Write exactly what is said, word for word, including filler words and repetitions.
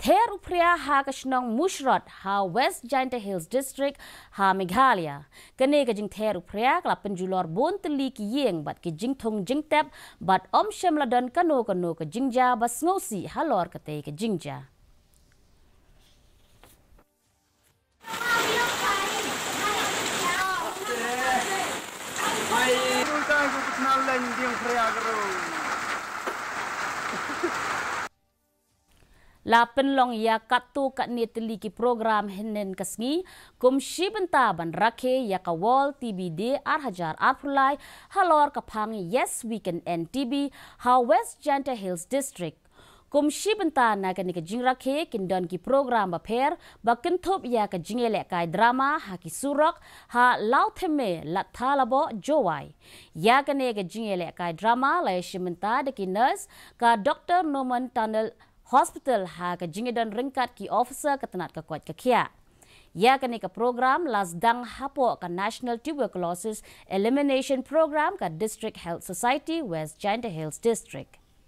Ther u phria ha ka shnong Mushrot ha West Jaintia Hills District ha Meghalaya. Kane ka jingther u phria ka la pynjulor bun tylli ki ïing bad ki jingthung jingtep bad ym shym la don kano kano ka jingjia ba sngewsih halor katei ka jingjia. La pynlong ïa katto katne tylli ki program hynnin ka sngi kum shi bynta ban rakhe ïa ka World T B Day ar hajar arphew lai halor ka phang Yes We Can End T B ha West Jaintia Hills District. Kum shi bynta na kane ka jingrakhe kin don ki program bapher ba kynthup ïa ka jingïalehkai drama ha ki surok ha Lawthymme, Ladthadlaboh, Jowai. Ïa kane ka jingïalehkai drama la ïashim bynta da ki nurse ka Doctor Norman Tunnel Hospital ha ka jingïadon ryngkat ki officer ka tnat ka koit ka khiah. Ïa kane ka program la sdang hapoh ka National Tuberculosis Elimination Program ka District Health Society West Jaintia Hills District.